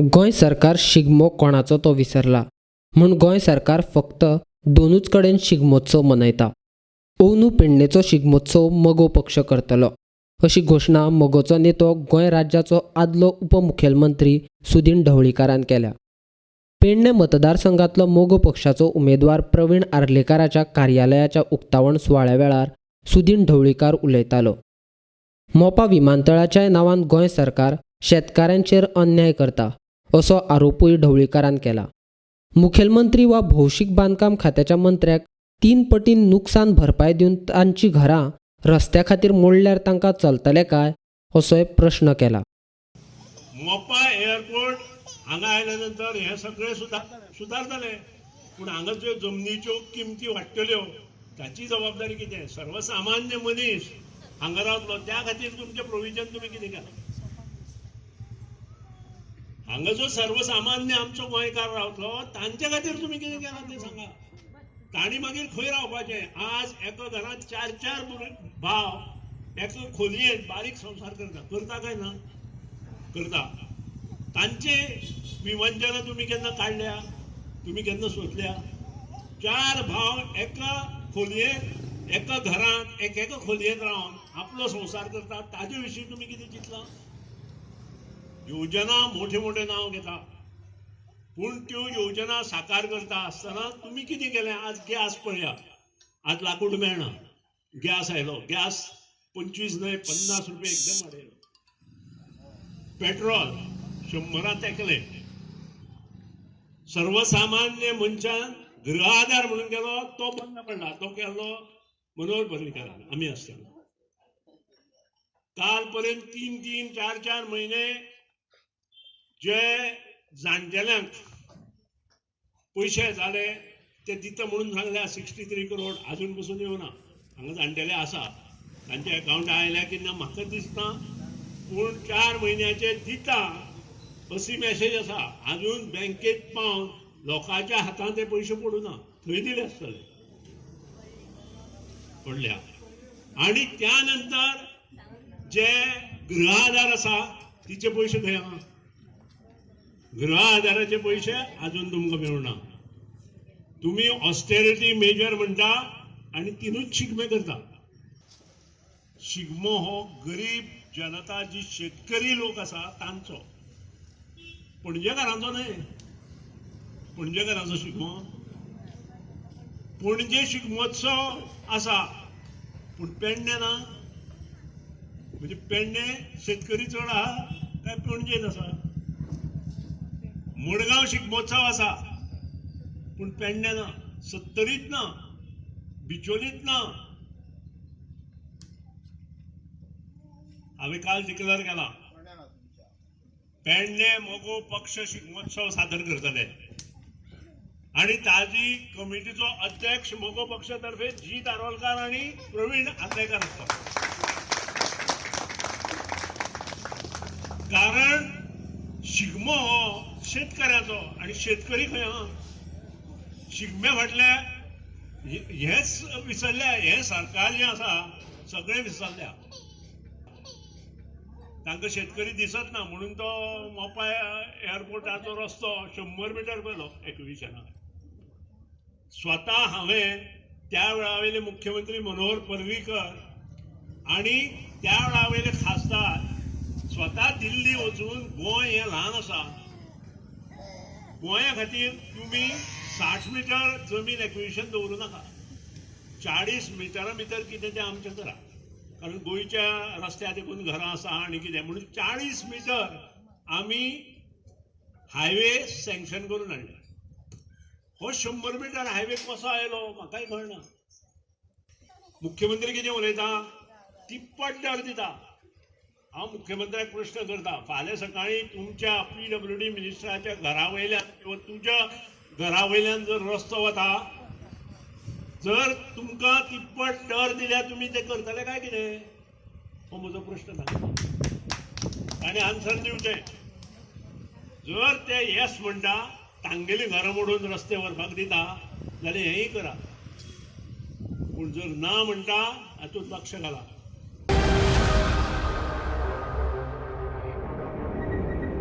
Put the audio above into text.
गोंय सरकार शिगमो कोणाचो तो विसरला म्हूण गोंय सरकार फक्त दोनूच कडेन शिगमोत्सव मनयता. अंदू पेडणेचो शिगमोत्सव मगो पक्ष करतलो अशी घोशणा मगोचो नेतो गोंय राज्याचो आदलो उपमुखेलमंत्री सुदिन ढवळीकारान केल्या. पेडणे मतदारसंघातलो मगो पक्षाचो उमेदवार प्रवीण आर्लेकाराच्या कार्यालयाच्या उक्तावण सुवाळ्या वेळार सुदिन ढवळीकार उलयतालो. मोपा विमानतळाच्याय नांवान गोंय सरकार शेतकारांचेर अन्याय करता असो आरोपूय ढवळीकारान केला. मुखेलमंत्री वा भौशीक बांदकाम खात्याच्या मंत्र्याक 3 पटीन नुकसान भरपाय दिवन तांची घरां रस्त्या खातीर मोडल्यार तांकां चलतलें काय असोय प्रश्न केला. मोपा एअरपोर्ट हांगा आयल्या नंतर हे सगळे सुदारतले, पूण हांगा ज्यो जमनीच्यो किमती वाडटल्यो ताची जबाबदारी कितें? सर्वसामान्य मनीस हांगा रावतलो, त्या खातीर तुमचें प्रोविजन तुमी कितें केलां? हांगा जो सर्वसामान्य आमचो गोंयकार रावतलो तांचे खातीर तुमी कितें केलां तें सांगा. तांणी मागीर खंय रावपाचें? आज एका घरांत 4-4 भाव एका खोलयेंत बारीक संवसार करता, करता काय ना करता? तांचे विवंचना तुमी केन्ना काडल्या? तुमी केन्ना सोदल्या? 4 भाव एका खोलयेंत, एका घरांत, एक एका खोलयेंत रावन आपलो संवसार करता, ताजे विशीं तुमी कितें चिंतलां? योजना मोठे मोठे नांव घेता, पूण त्यो योजना साकार करता आसतना तुमी कितें केलें? आज गॅस पळया, आज लाकूड मेळना, गॅस आयलो, गॅस 25 न्हय 50 रुपये एकदम वाडयलो, पेट्रोल 100 तेकले, सर्वसामान्य मनशान गृह आधार म्हणून केलो तो बंद पडला, तो केलो मनोहर पर्रीकारान आमी आसतना. काल पर्यंत 3-3, 4-4 म्हयने जे जाणटेल्यांक पयशे जाले ते दिता म्हणून सांगल्या, 63 करोड आजून पसून येवना. हांगा जाणटेले आसा, तांच्या एकावंटा आयल्या की ना म्हाका दिसना, पूण 4 म्हयन्याचे दिता अशी मॅसेज आसा. आजून बँकेत पावन लोकांच्या हातांत ते पयशे पडूना, थंय दिले आसतले पडल्या. आनी त्या नंतर जे गृह आधार आसा तिचे पयशे खंय आहा? गृह आधाराचे पयशे आजून तुमकां मेळना. तुमी ऑस्टेरिटी मेजर म्हणटा आनी 3 शिगमे करता. शिगमो हो गरीब जनता जी शेतकरी लोक आसा तांचो, पणजेकारांचो न्हय. पणजेकारांचो शिगमो, पणजे शिगमोत्सव आसा पूण पेडणे ना. म्हणजे पेडणे शेतकरी चड आहा काय पणजेच आसा? मडगांव शिगमोत्सव आसा पूण पेडणे ना, सत्तरीत ना, बिचोलीत ना. हांवें काल डिक्लेअर केला, पेडणे मगो पक्ष शिगमोत्सव सादर करतले आनी ताजी कमिटीचो अध्यक्ष मगो पक्षातर्फे जीत आरोलकार आनी प्रवीण आर्लेकार आसता. कारण शिगमो हो शेतकऱ्याचो आनी शेतकरी खंय आहा? शिगम्या फाटल्या हेच विसरल्या, हें सरकार जें आसा सगळें विसरल्या. तांकां शेतकरी दिसत ना म्हणून तो मोपा एअरपोर्टाचो रस्तो 100 मिटर केलो एक्विशनाक. स्वता हांवें त्या वेळा वयले मुख्यमंत्री मनोहर पर्रीकर आनी त्या वेळा वयले खासदार स्वता दिल्ली वचून गोंय हें ल्हान आसा, गोंया खातीर तुमी 60 मिटर जमीन एक्विशन दवरूं नाका, 40 मिटरां भितर कितें तें आमचें करा, कारण गोंयच्या रस्त्यार देखून घरां आसा आनी कितें म्हणून 40 मिटर आमी हायवे सँक्शन करून हाडले. हो 100 मिटर हायवे कसो आयलो म्हाकाय कळना. मुख्यमंत्री कितें उलयता? तिप्पट दर दिता. हांव मुख्यमंत्र्याक प्रश्न करता, फाल्यां सकाळीं तुमच्या PWD मिनिस्टराच्या घरा वयल्यान किंवा तुज्या घरा वयल्यान जर रस्तो वता, जर तुमकां तिप्पट दर दिल्यार तुमी ते करतले काय कितें? हो म्हजो प्रश्न तांकां तांणी आन्सर दिवचें. जर ते येस म्हणटा, तांगेली घरां मोडून रस्ते व्हरपाक दिता जाल्यार हेंय करा, पूण जर ना म्हणटा हातूंत लक्ष घाला.